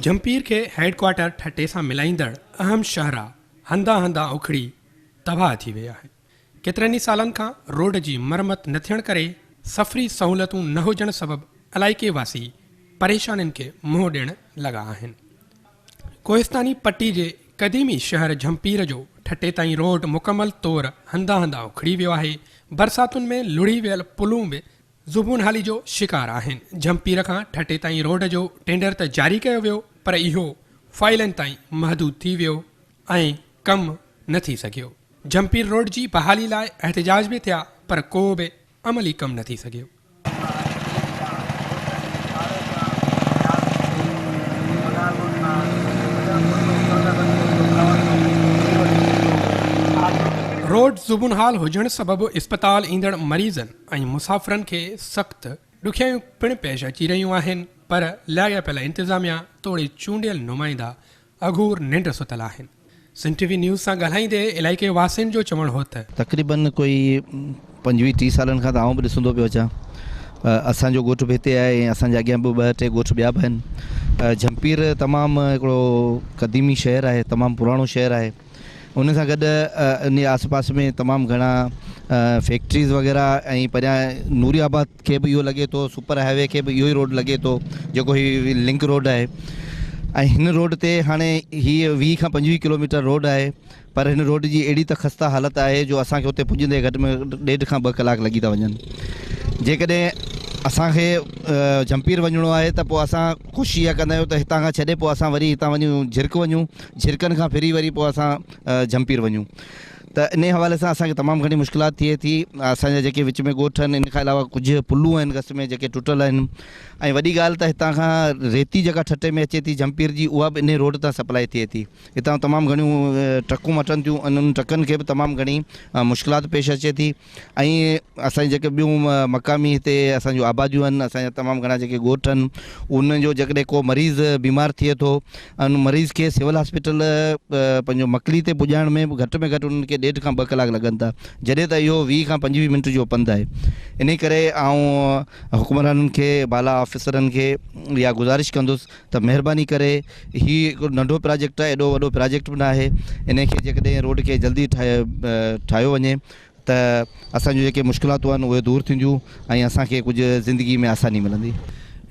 جھمپير کي head quarter ٺٽي سان ملائيندڙ اهم شاهراهه هنڌان هنڌان اکڙي تباهه ٿي وئي آهي. ڪيترن ئي سالن کان روڊ جي مرمت نه ٿيڻ ڪري سفري سهولتون نه هجڻ سبب علائقي واسي پريشانين کي منهن ڏيڻ لڳا آهن. ڪوهستاني پٽي جي قديمي شهر جھمپير جو ٺٽي تائين روڊ مڪمل طور هنڌان هنڌان اکڙي ويو آهي. برساتن ۾ لڙهي ويل پلون به زبون حالي جو شڪار آهن. جھمپير کان ٺٽي تائين روڊ جو ٽينڊر ته جاري ڪيو ويو پر اهو فائلن تائين محدود ٿي ويو ۽ ڪم نه ٿي سگهيو. جھمپير روڊ جي بحالي لاء احتجاج به ٿيا پر ڪو به عملي ڪم نه ٿي سگهيو. روڊ زبون حال هجڻ سبب اسپتال ايندڙ مريضن ۽ مسافرن کي سخت ڏکيائيون پڻ پيش اچي رهيون آهن پر لاڳاپيل انتظاميا توڙي چونڊيل نمائندا اگهور ننڊ ستل آهن. سنڌ ٽي وي نيوز سان ڳالهائيندي علائقي واسين جو چوڻ هو ته. تقريبن ڪوئي پنجويهه ٽيهه سالن کان ته آئون به ڏسندو پيو اچان اسان جو ڳوٺ به هتي آهي ۽ اسان جي اڳيان به ٻه ٽي ڳوٺ ٻيا به آهن جھمپير تمام هڪڙو قديمي شهر آهي تمام پراڻو شهر آهي ان سان گڏ ان جي آس پاس ۾ تمام گهڻا فيڪٽريز وغيره ۽ پريان نوري آباد کي به اهو لڳي ٿو سپر هاء وي کي به اهو ئي روڊ لڳي ٿو جيڪو هي لنڪ روڊ آهي ۽ هن روڊ تي هاڻي هي 20 کان 25 ڪلوميٽر روڊ آهي پر هن روڊ جي اهڙي ته خسته حالت آهي جو اسان کي اتي پڄندي گهٽ ۾ گهٽ ڏيڍ کان ٻه ڪلاڪ لڳي ٿا وڃن جيڪڏهن اسان کي جھمپير وڃڻو آهي ته پوء اسان ڪوشش اها ڪندا آهيون ته هتان کان ڇڏي پوء اسان وري هتان وڃون جھرڪ وڃون جھرڪن کان ڦري وري پوء اسان جھمپير وڃون ته انهي حوالي سان اسان کي تمام گهڻي مشڪلات ٿئي ٿي اسان جا جيڪي وچ ۾ ڳوٺ آهن ان کان علاوه ڪجهه پلون آهن گس ۾ جيڪي ٽٽل آهن ۽ وڏي ڳالهه ته هتان کان ريتي جيڪا ٺٽي ۾ اچي ٿي جھمپير جي اها به انهي روڊ تان سپلائي ٿئي ٿي هتان تمام گهڻيون ٽرڪون اچن ٿيون انهن ٽرڪن کي به تمام گهڻي مشڪلات پيش اچي ٿي ۽ اسان جي جيڪي ٻيون مقامي هتي اسان جون آباديون آهن اسان جا تمام گهڻا جيڪي ڳوٺ آهن انهن جو جيڪڏهن ڪو مريض بيمار ٿئي ٿو ان مريض کي سول هاسپيٽل پنهنجو مڪلي تي پڄائڻ ۾ گهٽ ۾ گهٽ انهن کي ڏيڍ کان ٻه ڪلاڪ لڳن ٿا جڏهن ته اهو 20 کان 25 منٽ جو پنڌ آهي انهي ڪري آئون حڪمرانن کي بالا آفيسرن کي اها گذارش ڪندس ته مهرباني ڪري هي هڪ ننڍو پراجيڪٽ آهي ايڏو وڏو پراجيڪٽ به ناهي انهي کي جيڪڏهن روڊ کي جلدي ٺاهيو وڃي ته اسان جون جيڪي مشڪلاتون آهن اهي دور ٿينديون ۽ اسان کي ڪجهه زندگي ۾ آساني ملندي.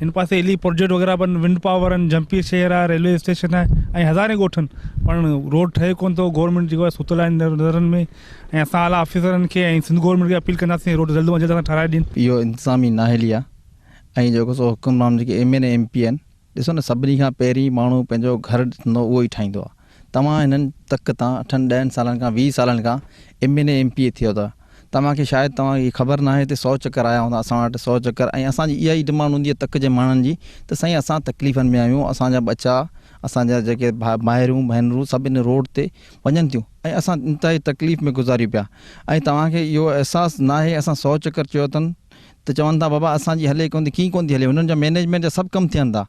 هن پاسي الي پروجيڪٽ وغيره به آهن ونڊ پاور آهن جهمپير شهر آهي ريلوي اسٽيشن آهي ۽ هزارين ڳوٺ آهن پر روڊ ٺهي ڪونه ٿو گورنمينٽ جيڪو آهي ستل آهن نظرن ۾ ۽ اسان اعليٰ آفيسرن کي ۽ سنڌ گورنمينٽ کي اپيل ڪنداسين روڊ جلد کان جلد اسان کي ٺهرائي ڏين. اهو انتظامي نااهلي آهي ۽ جيڪو سو حڪمران جيڪي ايم اين اي ايم پي آهن ڏسو نه سڀني کان پهرين ماڻهو پنهنجو گهر ڏسندو اهو ئي ٺاهيندو آهي توهان هنن تڪ تان اٺن ڏهن سالن کان 20 سالن کان ايم اين اي ايم پي اي ٿيو ٿا توهان کي شايد توهان کي خبر ناهي ته سو چڪر آيا هوندا اسان وٽ سو چڪر ۽ اسان جي اها ئي ڊمانڊ هوندي آهي تڪ جي ماڻهن جي ته سائين اسان تڪليفن ۾ آهيون اسان جا ٻچا اسان جا جيڪي مائرون ڀينرون سڀ ان روڊ تي وڃن ٿيون ۽ اسان انتهائي تڪليف ۾ گذاريون پيا ۽ توهان کي اهو احساس ناهي اسان سو چڪر چيو اٿن ته چون ٿا بابا اسان جي هلي ڪونه ٿي ڪيئن ڪونه ٿي هلي هنن جا مئنيجمينٽ جا سڀ ڪم ٿين ٿا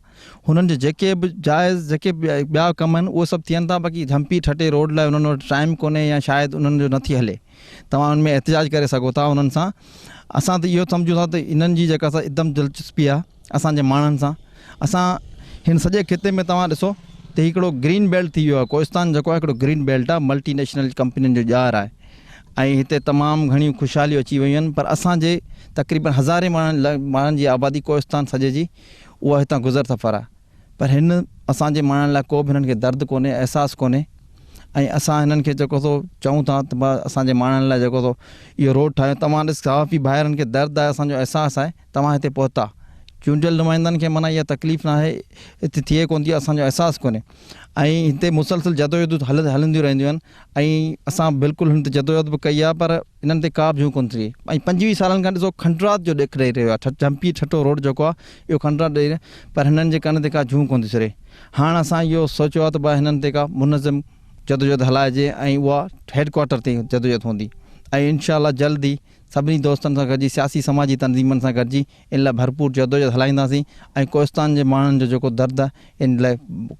هنن جا جيڪي به جائز جيڪي به ٻيا ڪم آهن اهي سڀ ٿين ٿا باقي جهمپي ٺٽي روڊ لاء هنن وٽ ٽائيم ڪونهي يا شايد انهن جو نٿي هلي توهان ان ۾ احتجاج ڪري سگهو ٿا انهن سان اسان ته اهو سمجهون ٿا ته انهن جي جيڪا سا ادم دلچسپي آهي اسان جي ماڻهن سان اسان هن سڄي خطي ۾ توهان ڏسو ته هي هڪڙو گرين بيلٽ ٿي ويو آهي ڪوهستان جيڪو آهي هڪڙو گرين بيلٽ آهي ملٽي نيشنل ڪمپنين جو ڄار آهي ۽ هتي تمام گهڻيون خوشحاليون اچي ويون آهن پر اسان جي تقريبن هزارين ماڻهن ماڻهن جي آبادي ڪوهستان سڄي جي اها هتان گذر سفر آهي پر هن اسان جي ماڻهن لاء ڪو به هنن کي درد ڪونهي احساس ڪونهي ۽ اسان هنن کي جيڪو سو چئون ٿا ته اسان جي ماڻهن لاء جيڪو سو اهو روڊ ٺاهيو توهان ڏس صحافي ڀائرن کي درد آهي اسان جو احساس آهي توهان هتي پهتا چونڊيل نمائندن کي معنيٰ اها تڪليف ناهي هتي ٿئي ڪونه ٿي اسان جو احساس ڪونهي ۽ هتي مسلسل جدوجهدون هلنديون رهنديون آهن ۽ اسان بلڪل هن تي جدوجهد به ڪئي آهي پر انهن تي ڪا به جون ڪونه ٿي ۽ 25 سالن کان ڏسو کنڊرات جو ڏيک ڏئي رهيو آهي جهمپي ٺٽو روڊ جيڪو آهي اهو کنڊرات ڏئي رهيو پر هنن جي ڪن تي ڪا جون ڪونه ٿي سري هاڻ اسان اهو سوچيو آهي ته ڀاء هنن تي ڪا منظم جدوجهد هلائجي ۽ اها هيڊ ڪوارٽر تائين جدوجهد هوندي ۽ انشاء الله جلد ئي سڀني دوستن سان گڏجي سياسي سماجي تنظيمن سان گڏجي ان لاء ڀرپور جدوجهد هلائينداسين ۽ ڪوهستان جي ماڻهن جو جيڪو درد آهي ان لاء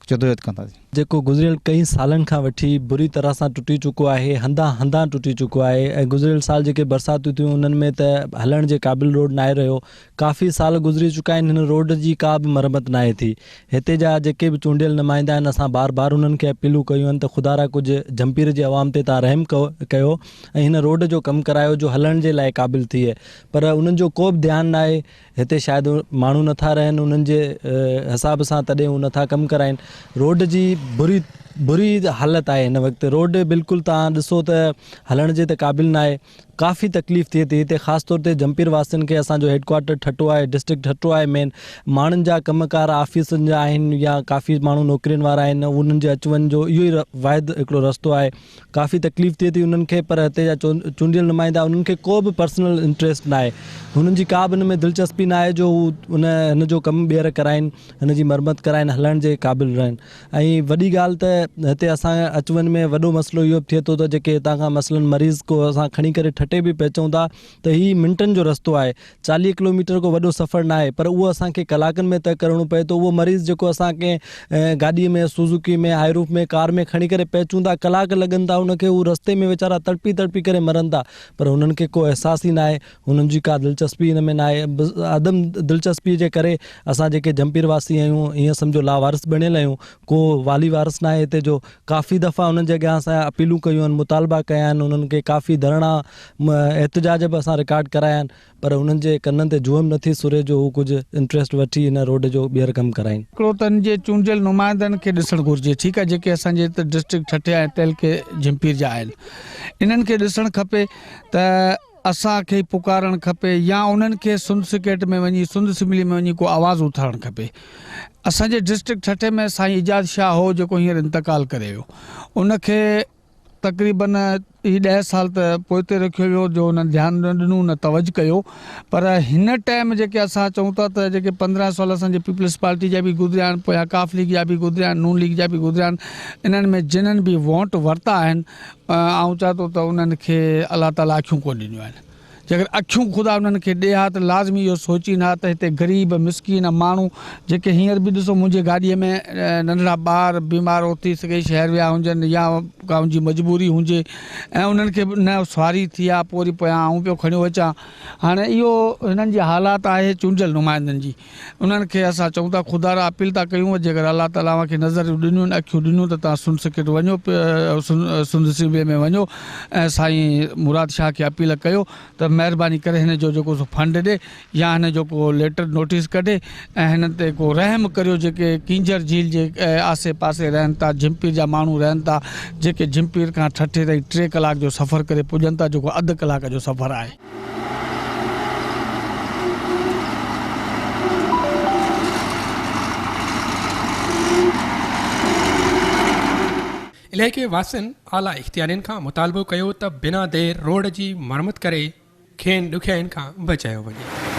جدوجهد ڪنداسين. جيڪو گذريل ڪئين سالن کان وٺي بري طرح سان ٽٽي چڪو آهي، هنڌان هنڌان ٽٽي چڪو آهي ۽ گذريل سال جيڪي برساتون ٿيون انهن ۾ ته هلڻ جي قابل روڊ ناهي رهيو، ڪافي سال گذري چڪا آهن هن روڊ جي ڪا به مرمت ناهي ٿي، هتي جا جيڪي به چونڊيل نمائندا آهن اسان بار بار انهن کي اپيلون ڪيون آهن ته خدارا ڪجهه جهمپير جي عوام تي توهان رحم ڪيو ۽ هن روڊ جو ڪم ڪرايو جو هلڻ جي لاء قابل ٿئي پر انهن جو ڪو به ڌيان ناهي، هتي شايد ماڻهو نٿا رهن انهن جي حساب سان تڏهن هو نٿا ڪم ڪرائين روڊ جي بري بري حالت آهي هن وقت روڊ بلڪل توهان ڏسو ته هلڻ جي ته قابل ناهي ڪافي تڪليف ٿئي ٿي هتي خاص طور تي جمپير واسين کي اسان جو هيڊ ڪوارٽر ٺٽو آهي ڊسٽرڪٽ ٺٽو آهي مين ماڻهن جا ڪم ڪار آفيسن جا آهن يا ڪافي ماڻهو نوڪرين وارا آهن انهن جي اچ وڃ جو اهو ئي واحد هڪڙو رستو آهي ڪافي تڪليف ٿئي ٿي انهن کي پر هتي جا چونڊيل نمائندا انهن کي ڪو به پرسنل انٽريسٽ ناهي هنن جي ڪا به ان ۾ دلچسپي ناهي جو هو ان هن جو ڪم ٻيهر ڪرائين هن جي مرمت ڪرائين هلڻ جي قابل رهن ۽ وڏي ڳالهه ته هتي اسان اچ وڃ ۾ وڏو مسئلو اهو به ٿئي ٿو ته جيڪي هتان کان مثلاً مريض ڪو اسان کڻي ڪري ٺٽي به پهچون ٿا ته هي منٽن جو رستو آهي 40 ڪلوميٽر ڪو وڏو سفر ناهي پر اهو اسان کي ڪلاڪن ۾ طئي ڪرڻو پئي ٿو اهو مريض جيڪو اسان ڪنهن گاڏي ۾ سوزوڪي ۾ هائي روف ۾ ڪار ۾ کڻي ڪري پهچون ٿا ڪلاڪ لڳن ٿا ان کي هو رستي ۾ ويچارا تڙپي تڙپي ڪري مرن ٿا پر هنن کي ڪو احساس ئي ناهي هنن جي ڪا دلچسپي ان ۾ ناهي عدم دلچسپي جي ڪري اسان جيڪي جهمپير واسي آهيون ائين سمجهو لاوارث بڻيل آهيون ڪو والي وارث ناهي هتي جو ڪافي دفعا انهن جي اڳيان اسان اپيلون ڪيون آهن مطالبا ڪيا آهن انهن کي ڪافي ڌرڻا احتجاج به اسان رڪارڊ ڪرايا آهن پر انهن جي ڪنن تي جونء به نٿي سري جو هو ڪجهه انٽريسٽ وٺي هن روڊ جو ٻيهر ڪم ڪرائين. هڪڙو ته ان جي چونڊيل نمائندن کي ڏسڻ گهرجي ٺيڪ آهي جيڪي اسان جي هت ڊسٽرڪٽ ٺٽي ۽ تعلقي جهمپير جا آهن انهن کي ڏسڻ کپي ته اسان کي پڪارڻ کپي يا انهن کي سنڌ سڪيٽ ۾ وڃي سنڌ اسيمبلي ۾ وڃي ڪو آواز اٿارڻ کپي اسان جي ڊسٽرڪٽ ٺٽي ۾ سائين اعجاز شاهه هو جيڪو هينئر انتقال ڪري ويو ان کي تقريبن هي 10 سال ته پوئتي رکيو ويو جو انهن ڌيان نه ڏنو نه توجه ڪيو پر هن ٽائيم جيڪي اسان چئون ٿا ته جيڪي 15 سال اسان جي پيپلز پارٽي جا به گذريا آهن پويان قاف ليگ جا به گذريا آهن نون ليگ جا به گذريا آهن انهن ۾ جنن به ووٽ ورتا آهن آئون چوان ٿو ته انهن کي الله تعاليٰ اکيون ڪونه ڏنيون آهن. جيڪر اکيون خدا انهن کي ڏي ها ته لازمي اهو سوچين ها ته هتي غريب مسڪين ماڻهو جيڪي هينئر به ڏسو منهنجي گاڏيء ۾ ننڍڙا ٻار بيمار اٿي سگهي شهر ويا هجن يا ڪا ان جي مجبوري هجي ۽ انهن کي نه سواري ٿي ها پوء وري پويان آئون پيو کڻيو اچان هاڻي اهو هنن جي حالات آهي چونڊيل نمائندن جي. انهن کي اسان چئون ٿا خدا را اپيل ٿا ڪيون جيڪر الله تعالي اوهان کي نظرون ڏنيون اکيون ڏنيون ته توهان سنڌ سڪيٽ وڃو سنڌ اسيمبلي ۾ وڃو ۽ سائين مراد شاهه کي اپيل ڪيو ته مهرباني ڪري هن جو جيڪو سو فنڊ ڏي يا هن جو ڪو ليٽر نوٽيس ڪڍي ۽ هنن تي ڪو رحم ڪريو جيڪي ڪينجهر جهيل جي آسي پاسي رهن ٿا جهمپير جا ماڻهو رهن ٿا جيڪي جهمپير کان ٺٽي تائين 3 ڪلاڪ جو سفر ڪري پڄن ٿا جيڪو اڌ ڪلاڪ جو سفر آهي. علائقي واسين اعليٰ اختيارين کان مطالبو ڪيو ته بنا دير روڊ جي مرمت ڪري کين ڏکيائين کان بچايو وڃي.